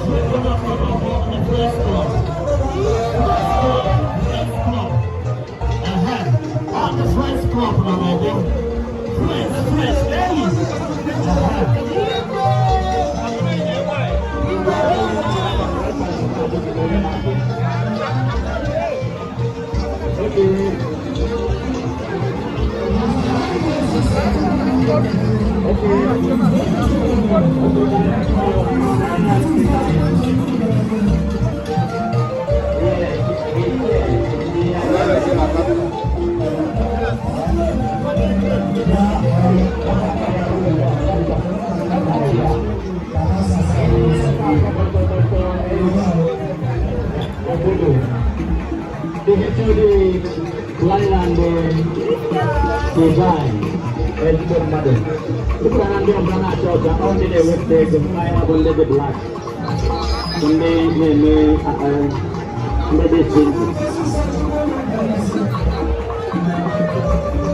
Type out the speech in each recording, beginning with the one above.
The press club. Press club. On the press club nọ n'ọgbọ. Press, press, hey. This is the planning and the design. Ezigbo mmadụ. Dịka na ndị ọbụla na-achọ ọcha, ọ ndị na-ewepụta ego, anyị bụ ndị dị black. Ndị na-eme ndị dị simple.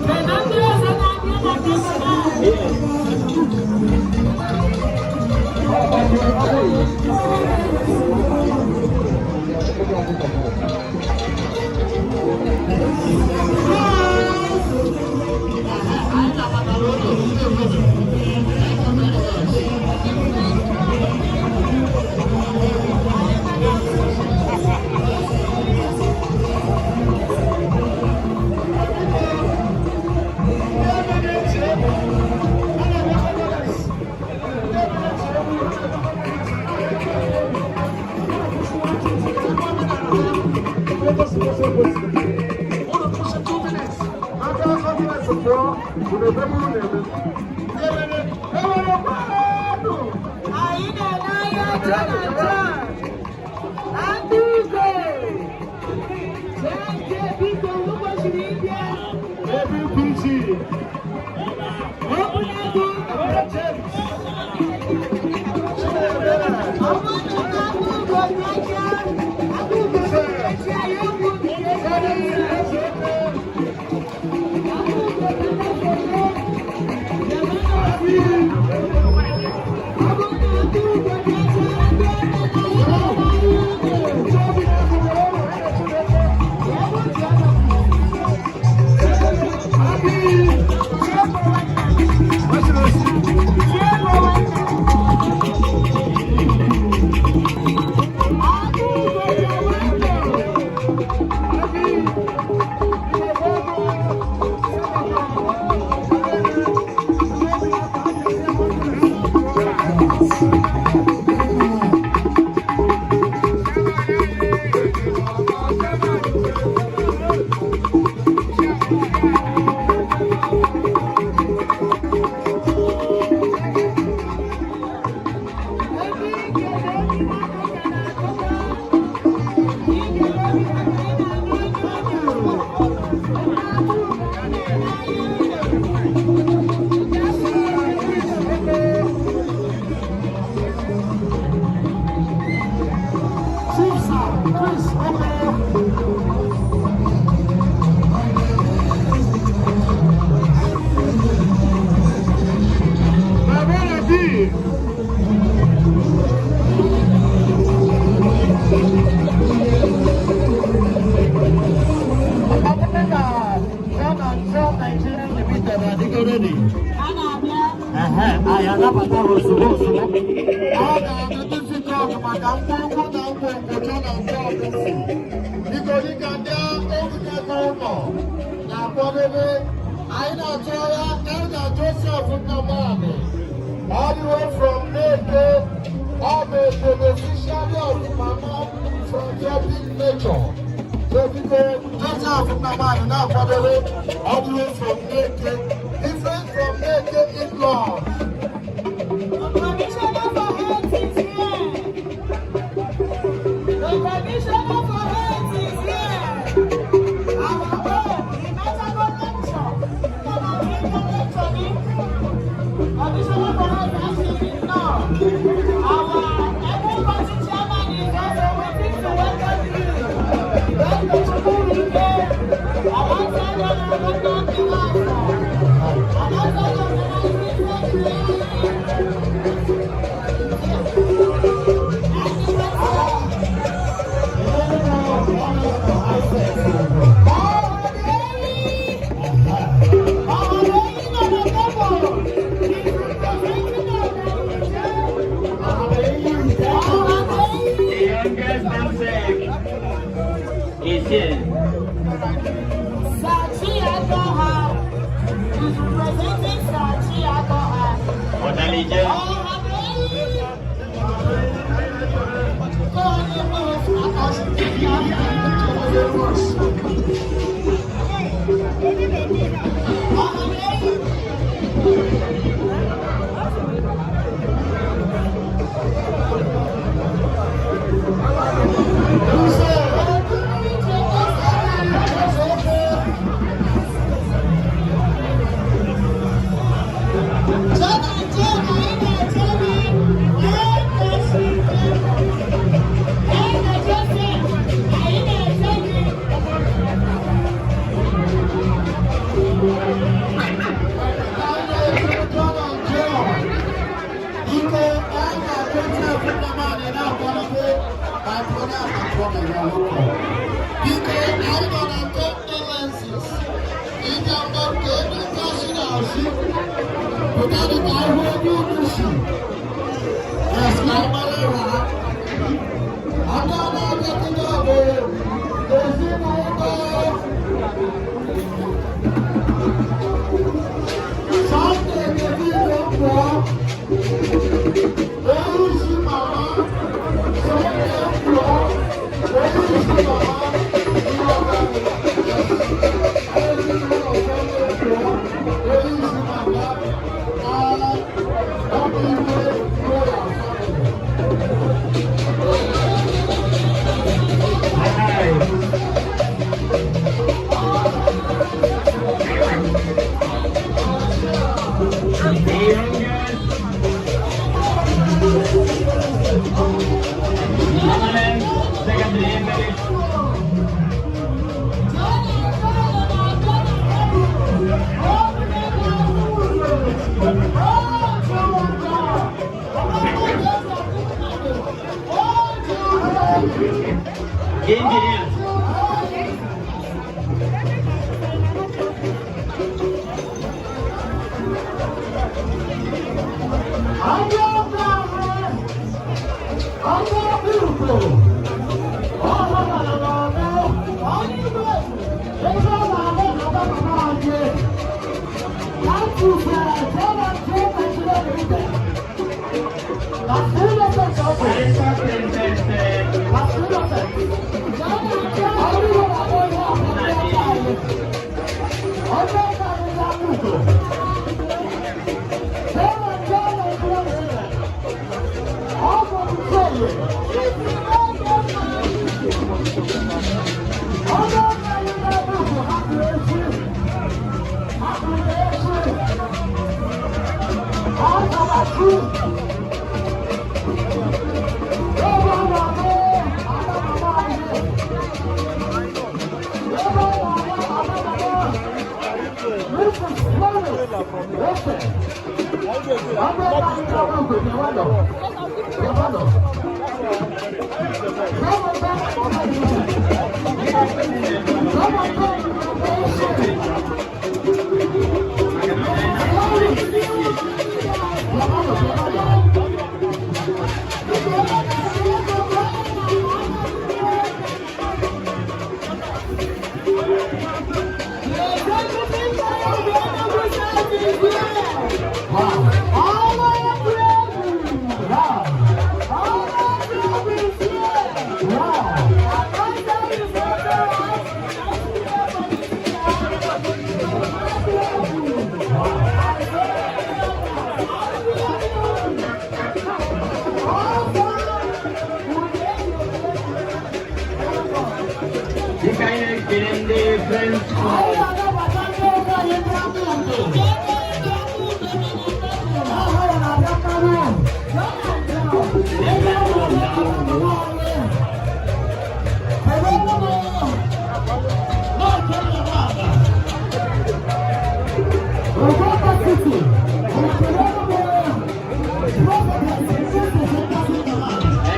Kedu ndị ọzọ na-abịa maka emume a? Yes. Anyị nabatara ụlọ ndị obodo. Thank you very much. Unu kwụsị 2 minutes. Aka 2 minutes pụọ, unu ebe unu na-eme. Ewere kwanu! Anyị na-ele anya Jonathan. Adaugo. Jee biko, unu kwesịrị ịbịa. Ebe PG. Obunagu. James. Chinemere. Ọ bụrụ na Adaugo bịacha, Adaugo bịacha, ya okwu nke Eze. Adaugo bịacha. Ọ bụrụ na Adaugo bịacha, ndị ọrụ na-anya unu. Obi na-egwuru ọrụ Chineke. Abi. Masịrị. Abi. Chief Sir Chris Oko. Barbara D. Ọ bụrụ na John and John Nigeria Limited adịgo ready. A na-abịa. Ehe, anyị anabata ha ozugbo ozugbo. Ọ ga-adị difficult maka ngwongwo na ngwongwo John and John si. Biko, dịka ndị ego ụlọ na-akwadebe, anyị na-atụ anya Elder Joseph Nnamani, all the way from Neke, ọ bụ beneficiary of Mama Philanthropic Nature. So biko, Joseph Nnamani na-akwadebe all the way from Neke, different from Neke in-laws. The Commissioner for Health is here. The Commissioner for Health is here. Our own, the medical lecture. Come and bring the lecture in. Commissioner for Health actually now. Our able party chairman is also waiting to welcome you. Dr. Chukwuruike, alongside Honorable Nnamdi Nwafọ, alongside Organizing Secretary. Sec is here. Sachi Agoha is representing Sachi Agoha. Ọ̀dàlíjẹ́. Biko, anyị na-akwete ekwutamani na-akwadebe my brother and brother, you are welcome. Biko, anyị nọ na condolences. Ịga mgba nke ndị kasị na-asị, pụta dị ka ahụ onye unu si. Yes, ka anyị mara ịwa ha. Ndị a na-abịakwute bụ ezinụlọ Sunday David Okwuo. Onyeisi mama, Sunday Okwuo, onyeisi mama, ezinụlọ Sunday Okwuo, onyeisi mama, na ọbụ igwe royal family. The youngest permanent secretary emeritus. The engineer. Barrister Princess Dịka anyị na-ekele ndị Friends Club.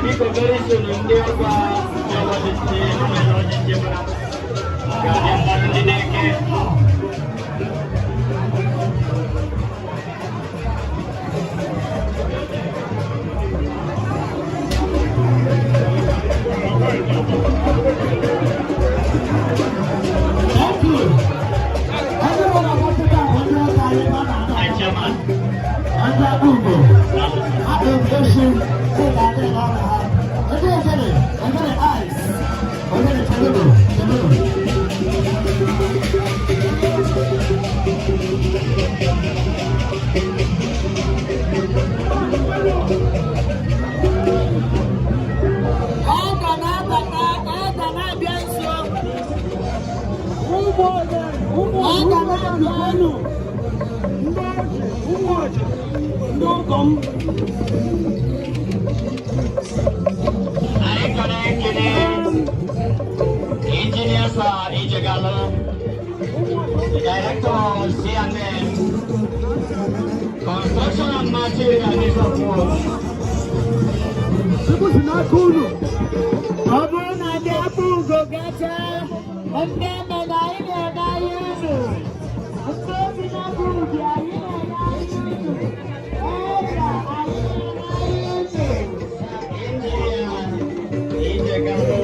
Biko, very soon ndị ọgwa ndị ọchịchị ndị ọchịchị mara ga-abịa mmanụ ndị na-eke. ga na-abịa unu ndị ọjị, ụmụ ọjị, ndị ọgọ m. Anyị ka na-ekele Engineer Sir Ijegalụ, the Director of CNN, Construction and Material Support. Chukwu si n'aka unu. Ọ bụrụ na ndị akpụ ugo gachaa, ndị eme na anyị na-eme ahịa unu. Ndị obi na-abụ ubi, anyị na-eme ahịa unu. Eze, anyị na-eme ahịa unu. Engineer Ijegalụ.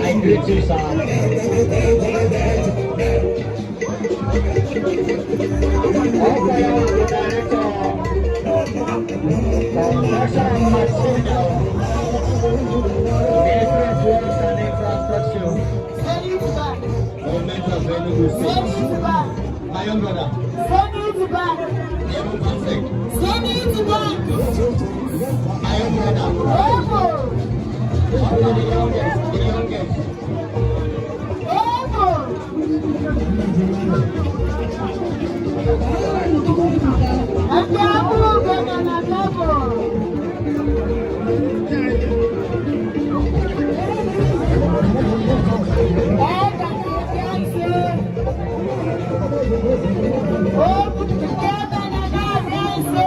I greet you, sir. Also, the Director, Construction and Material, Ministry of Works and Infrastructure, Zenith Bank. Government of Enugu State. Zenith Bank. My young brother, Zenith Bank. Ebu Patrick, Zenith Bank. My young brother, Ebo. also the youngest, the youngest. Ebo. Ndị akpụ ugo nọ na tebụl. Ega na-abịa nso. Okwu ndị ebe na na-abịa nso.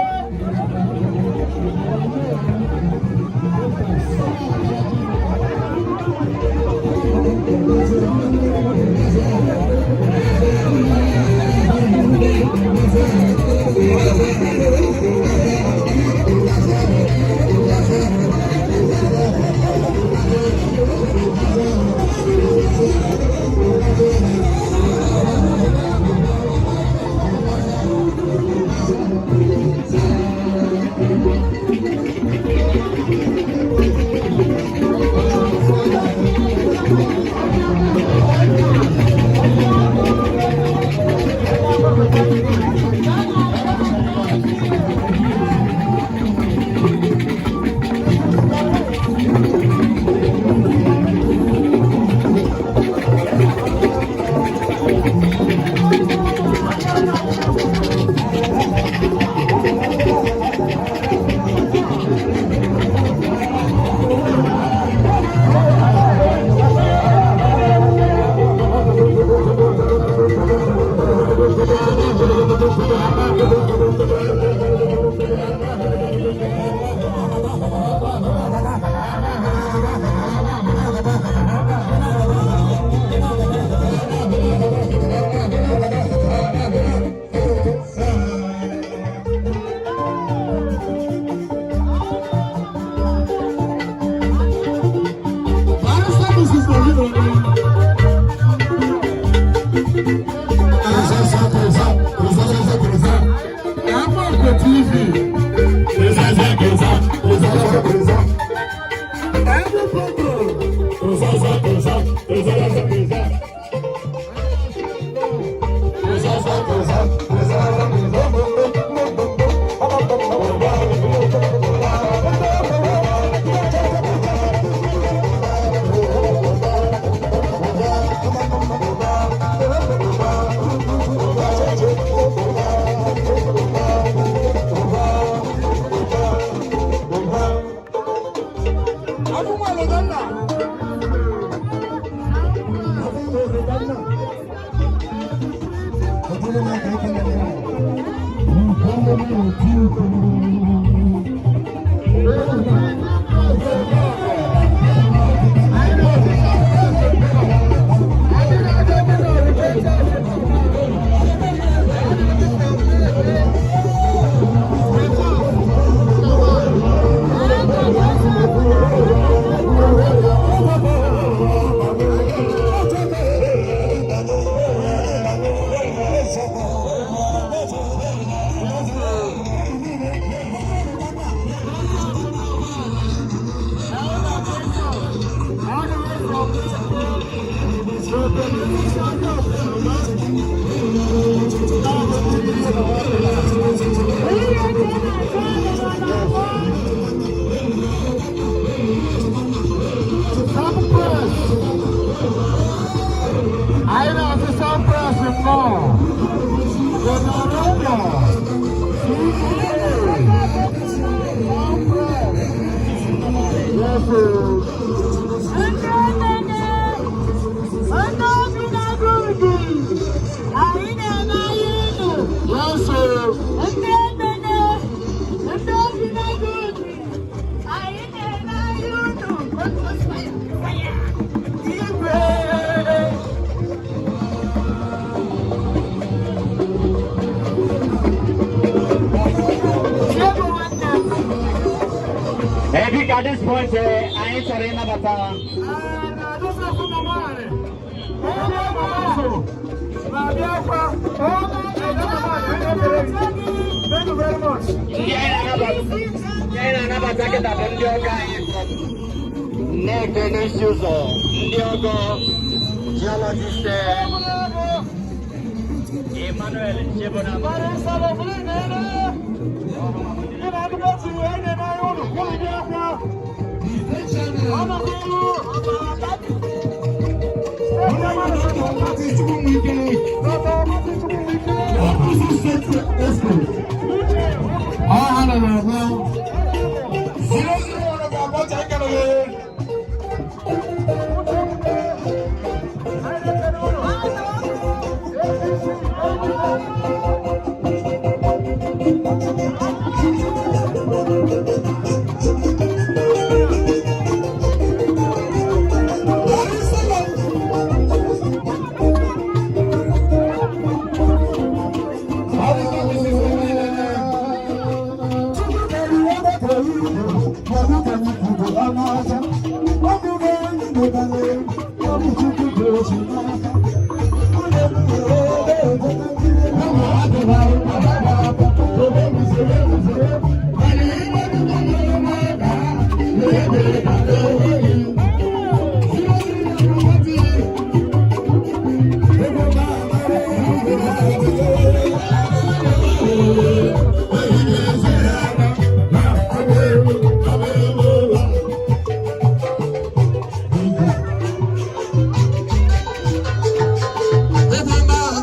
Ndị nene, ndị obi na-agụ ubi, anyị na-eme ihe unu. Ndị nene, ndị obi na-agụ ubi, anyị na-eme ihe unu. Igwe. Chiego nwanne m. Biko, at this point, anyị chọrọ ịnabata ndị anyị na-anabata kịta bụ ndị ọgọ anyị from Nneke n'isi ụzọ, ndị ọgọ geologist Emmanuel Chebonam. Thank you very much for coming. Thank you. Thank you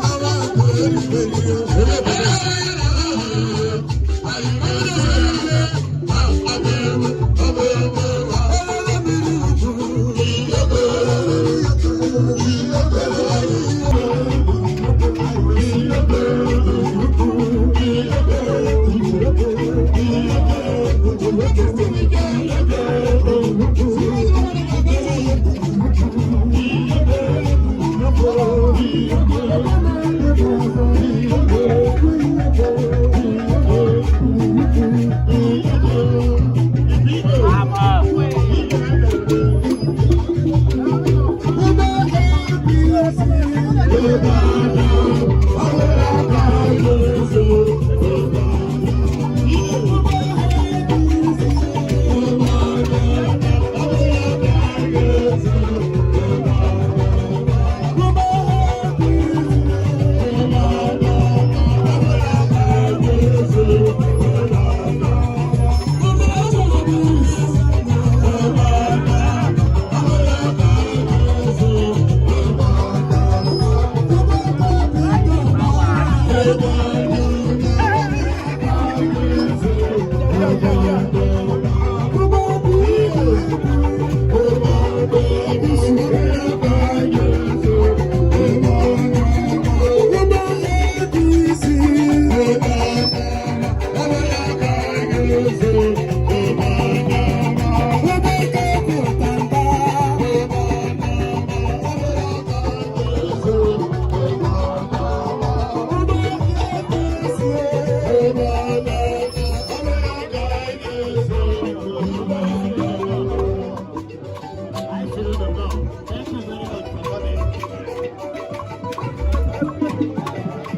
very much.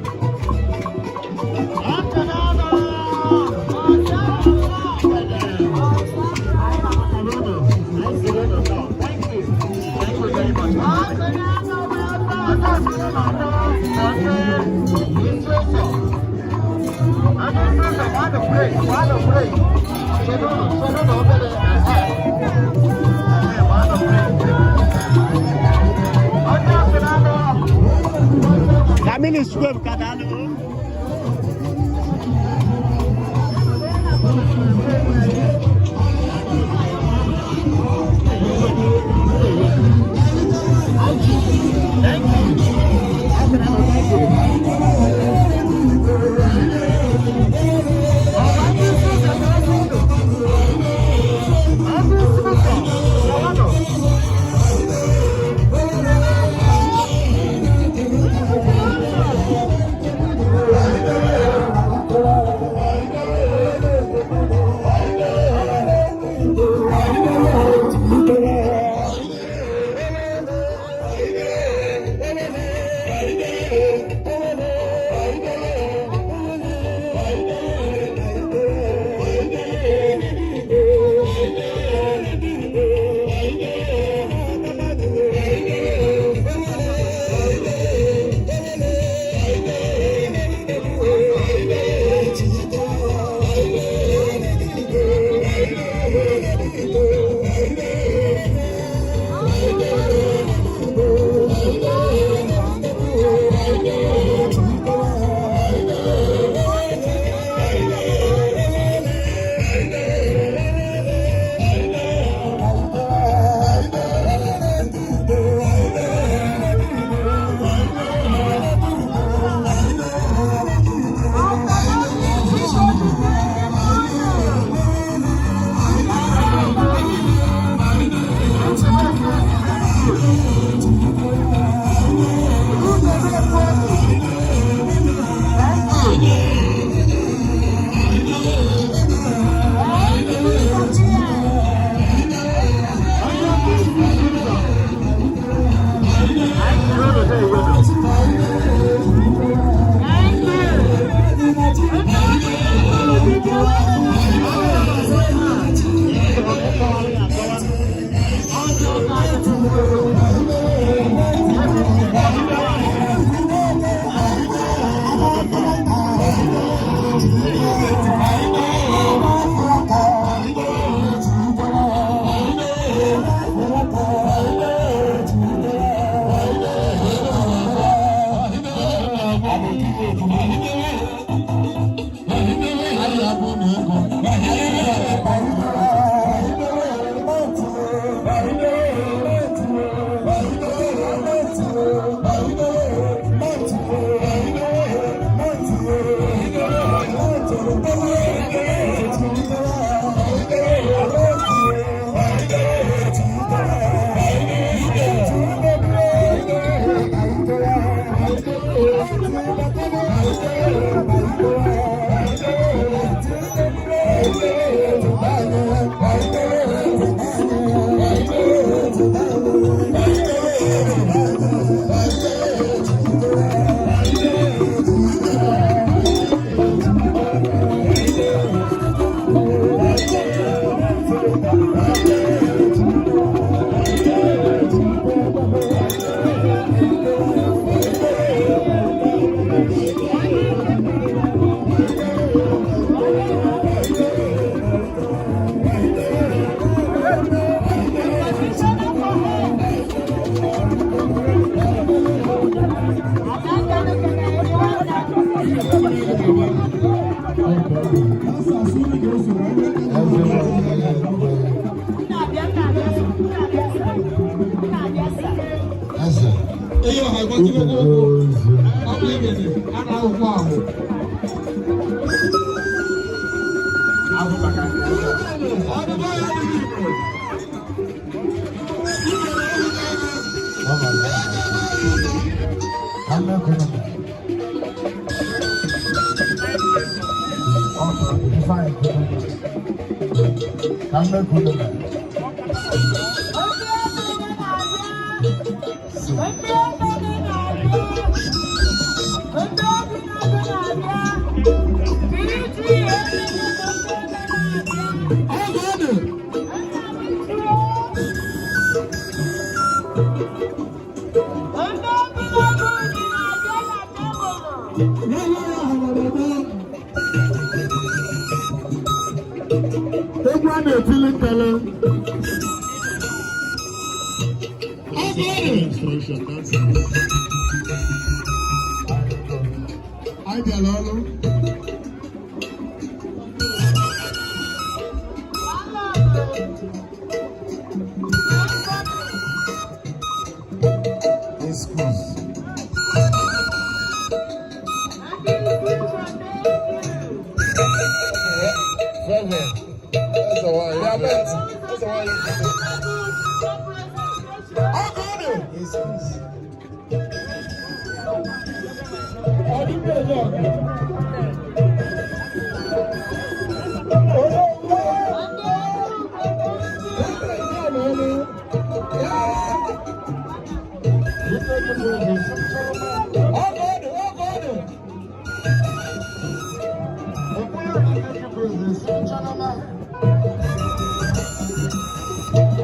Kamili Square Kadalo. Egwu a na-etili nkele. Anyị bịara ọrụ. Excuse. Excuse.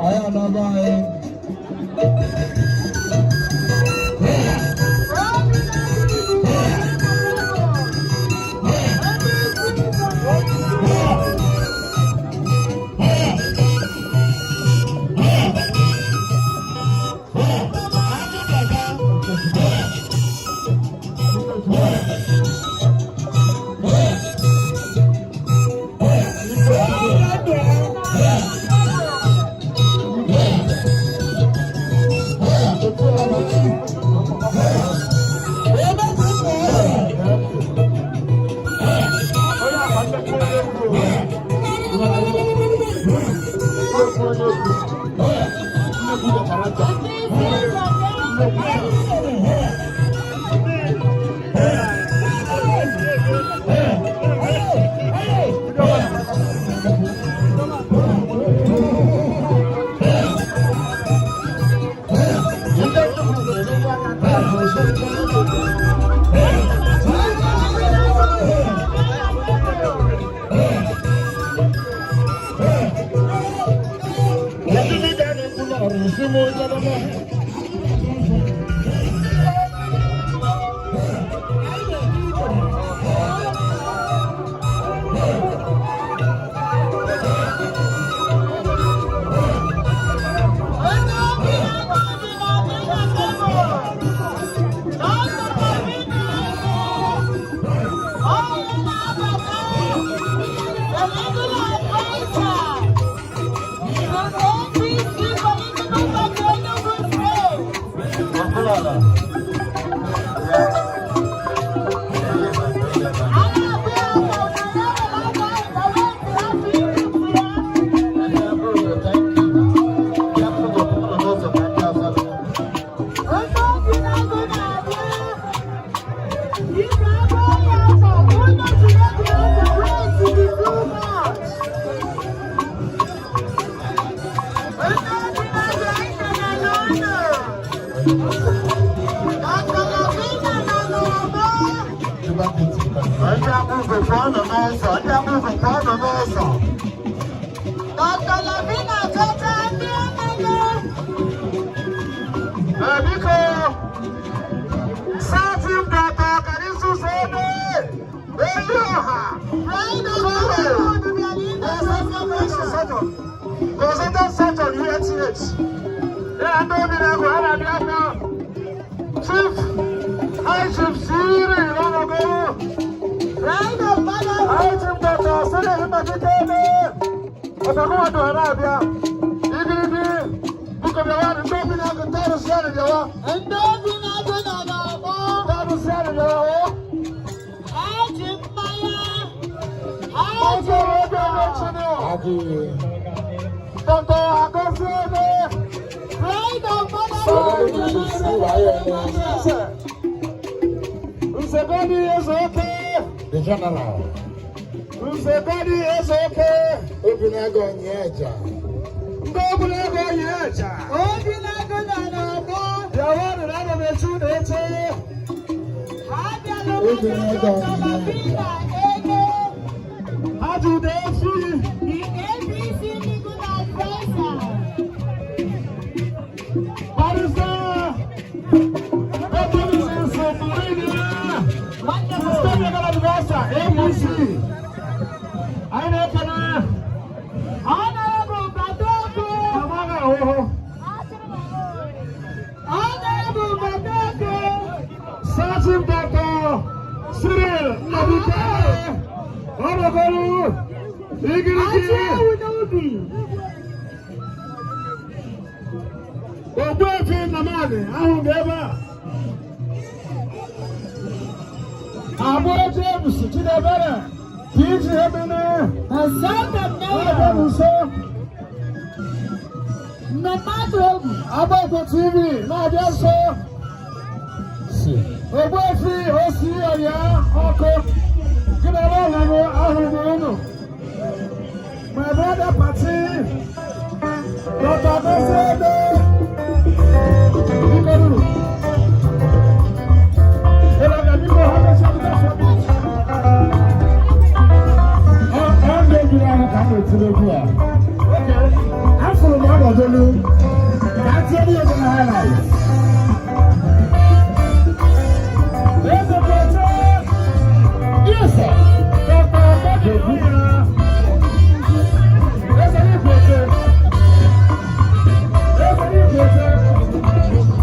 Anyị anaba anyị. Dr. Lavina Tata ndị amaghị. Biko, Satin Data Karisu Sebe, Eyi Ọha, President Saturn UNTH, ya ndị obi na-agụ ha na-abịa abịa, Chief, High Chief Siri Ọnọgoro, High Chief Dr. Siri Himadike, Ọ̀sàkúnwàdù ha na-abịa, Igirigi, biko bịawa, ndị obi na-agụ tarụ si bịawa. Ndị obi na-agụ nọ n'ọgbọ. Tarụ si bịawa o. Eji mmanya. Eji Dr. Agoziele, Pride of Fatherhood. Nzegodi Ezeoke, The general. Nzegodi Ezeoke, Obinago Onyeja. ndị ogologo yi eja. Obi na-agụ nọ n'ọgbọ. Bịawa nụ na aga m echu na eche. Ha bịara maka Dr. Lavina Ego. Ha ji ụda efi. The APC legal advisor. Barista, Ebenezer Sofurini, Wonderful. State Legal Advisor, APC. Anyị na-ekene Honorable Badoko. Amaghị ahụhụ. Honorable Badoko. Sergeant Dr. Cyril Nnabike, Ọnọgọlụ, Achị Igirigi, ewu n'ubi. Ogbuefi Nnamani, ahụ gị ebe a. Abụọ James Chidebere, PG Emene, The son of na-abịa Mayor. nso, Mmadụ egwu. Agbako TV na-abịa nso, Ogbuefi Osi Ọya Ọkụ, gị na ebe ọhụrụ ahụ gị unu. My brother Pati, Dr. Goziebe, biko nuru. Ụlọ ga biko ha mechaa biko afọ. Ọ ndị obiri ahụ ka m na-etiri egwu a. Afụrụ m ọnọdụ elu ka a tinyere ya ego na highlight. Eze Kwete, Yes, sir. Dr. Bobby Obiora, Eze Ikwete, Eze Ikwete. Eze Eze.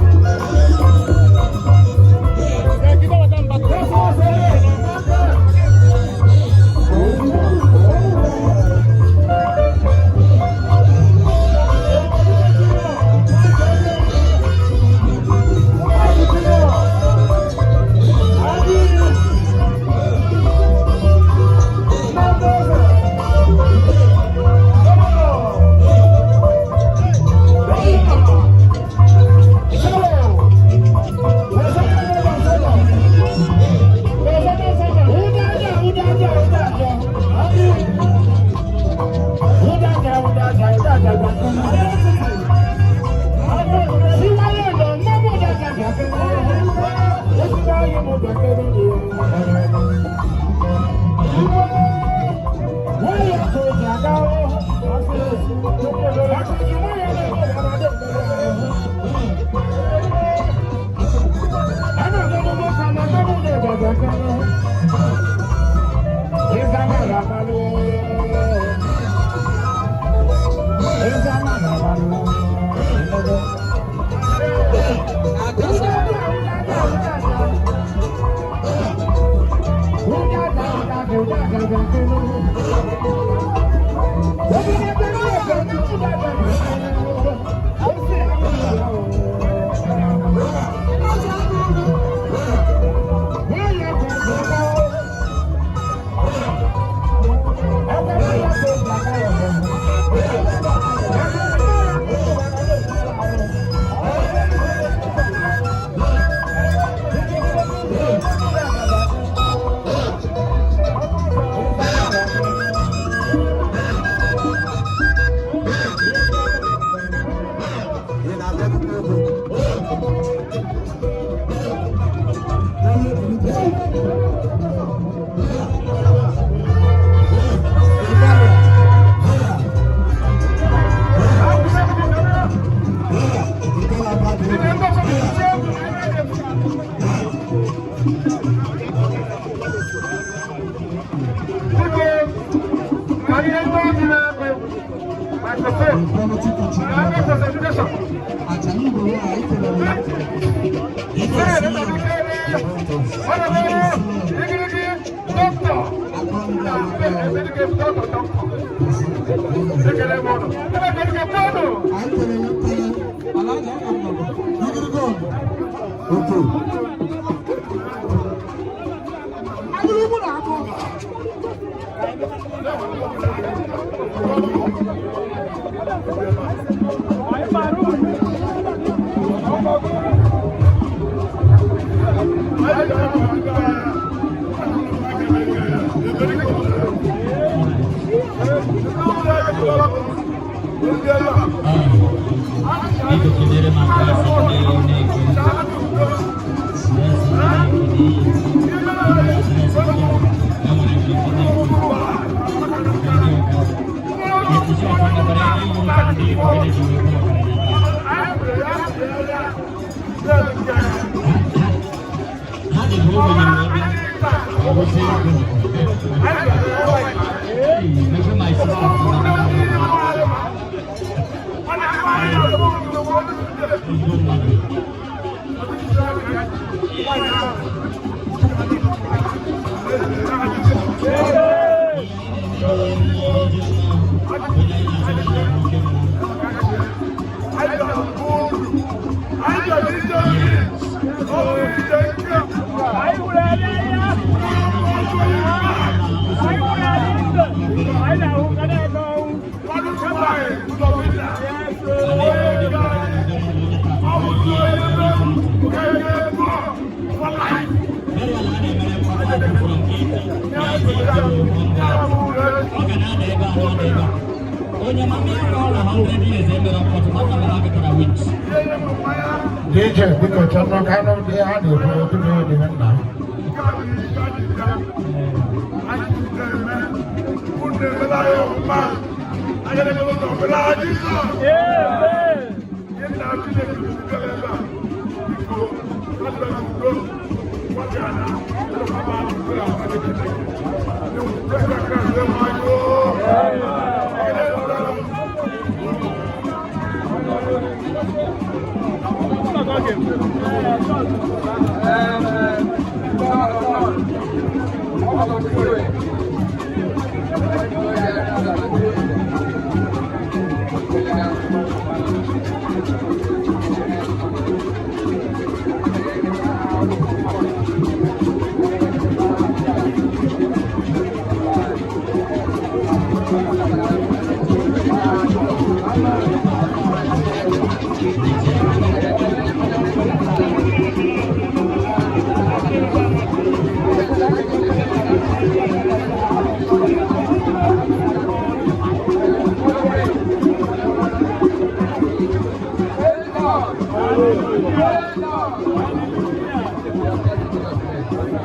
DJ, biko chọrọ ka anụ ndị ha na-ekwu okwu n'oge nna m.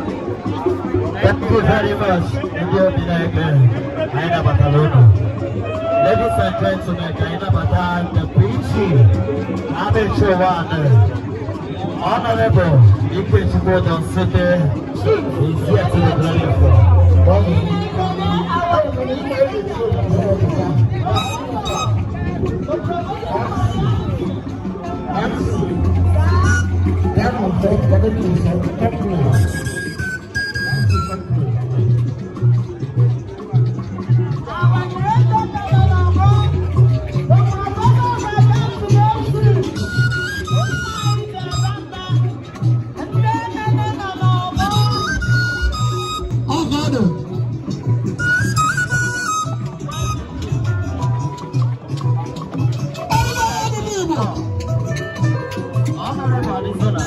Thank you very much, ndị obi na-ege anyị nabatara unu. Ladies and gentlemen, ka anyị nabata the PG Amaechi One, Honorable Ikechukwu Odonsike, is here to the glory of God. Our great Doctor the professor of accountancy, Ọgọdụ. Honorable Arizona.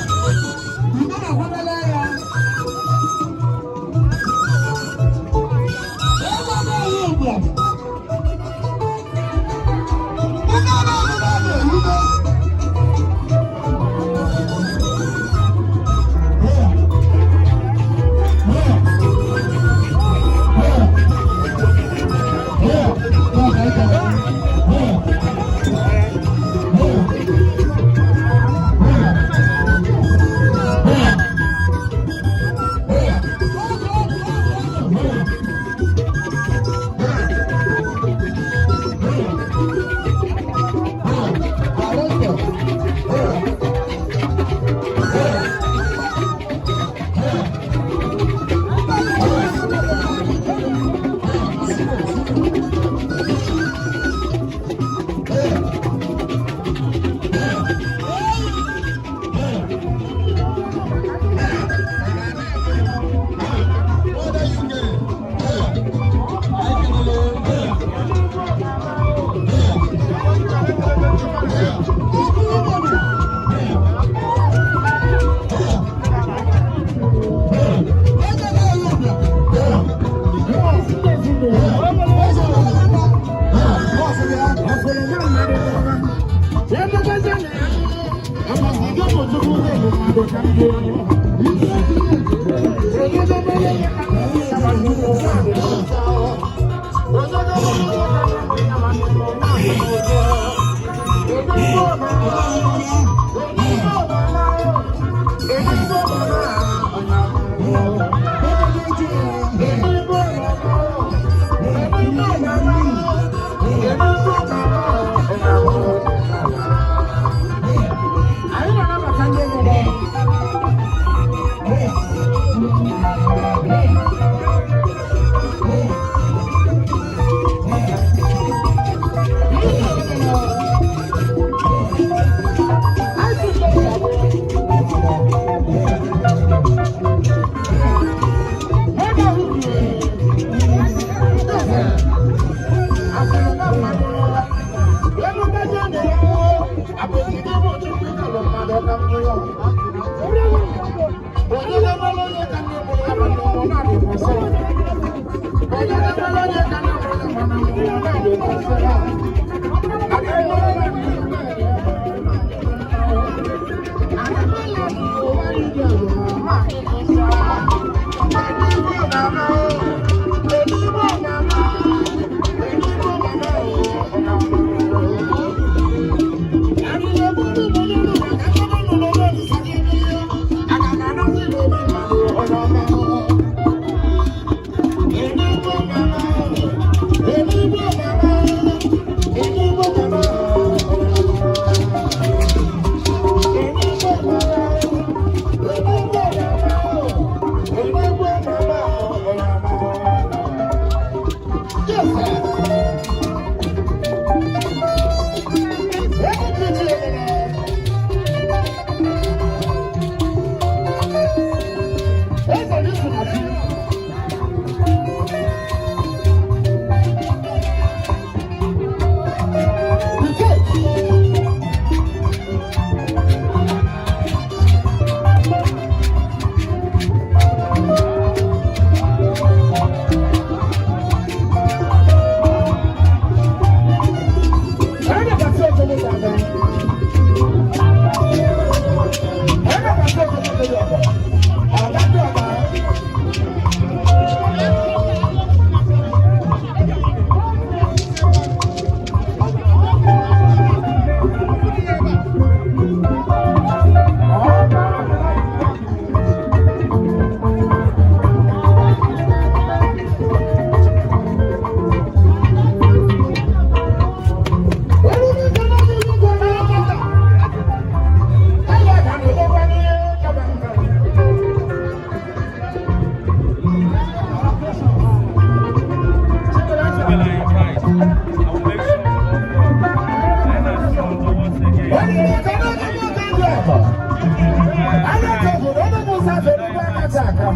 Anya ka obodo Enugu South, Enugu akacha aka.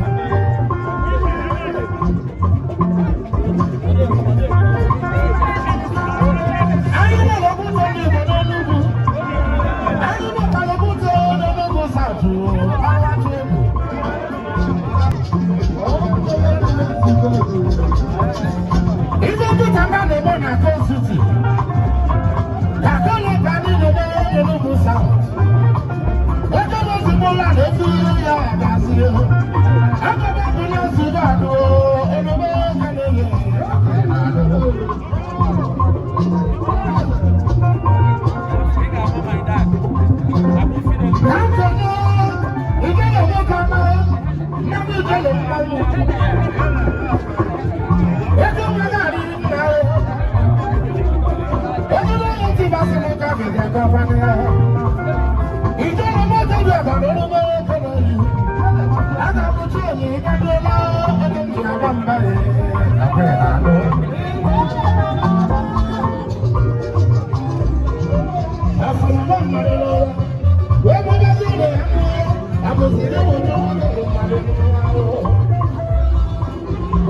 Anyị nwere okwute ndị Igbo n'Enugu. Anyị nwekwara okwute n'Enugu South, Awatu egwu. Ife Peter Mba na-eme na Coal City. Ka kọlọ ka anyị na-eme Enugu South. Eke m ozugbo la na-efu ya gasị. Eke m ebule ozugbo adụ emume ka na-enye. Ka nkenye ijele nwoke ọma, mmanụ ijele mmanwụ. Ego mmadụ adịghị mma o. Onye na-enye ntị basịrị ụka bịara gọvanọ ya. Ijele moto dị ọba na emume eke na-eyi. A ga-abụchi enyi ịgaduola ebe m ji agba mba ya. Akwa ya na-anụ. Afụrụma mmadụ n'ụwa. Wee mụbazi ụlọ ya mụọ. Abụziri ụjọ nwoke bụ mmadụ n'ụwa.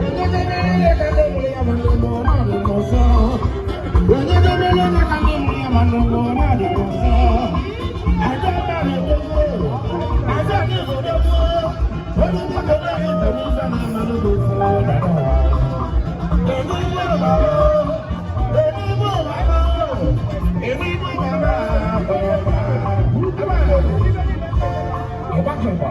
Onye ga-emere ya ka ndị mụrụ ya ma ndị mụrụ na-adị n'ọsọ. Onye ga-emere ya ka ndị mụrụ ya ma ndị mụrụ na-adị n'ọsọ. Aja mmadụ edogo. Aja ndị Igbo dogo. Onye nwoke na-enye ntọrọ ife na mmadụ bụ ofu dada. Enigbo baba. Enigbo baba. Enigbo baba. Baba. Ịgbakịgba.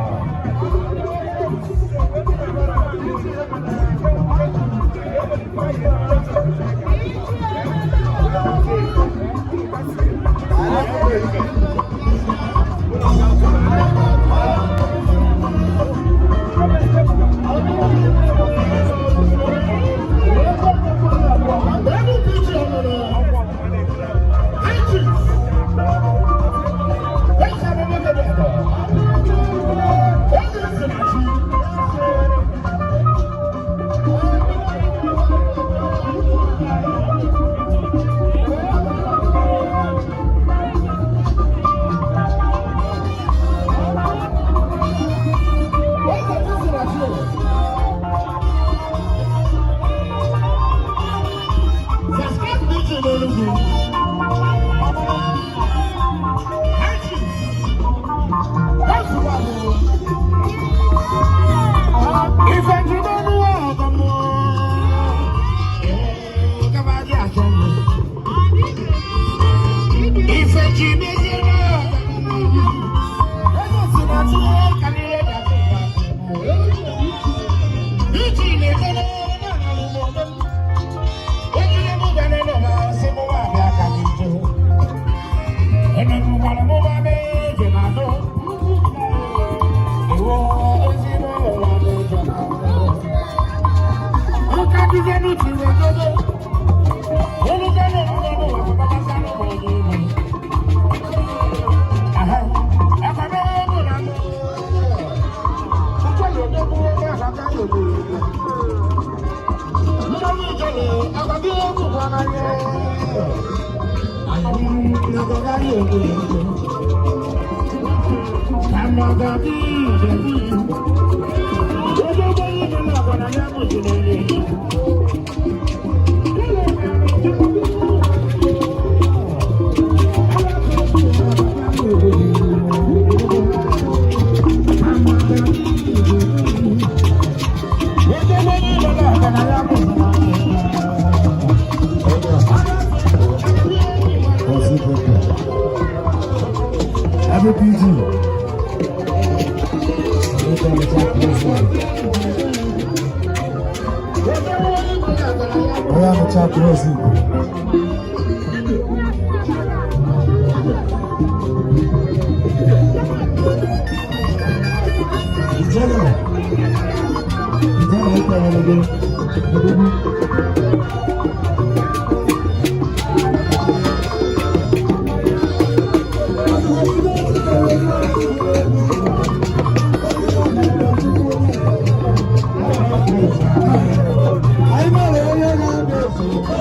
Anyị mere onye na-abịa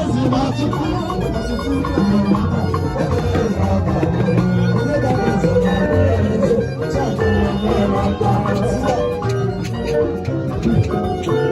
ezi na Chukwu.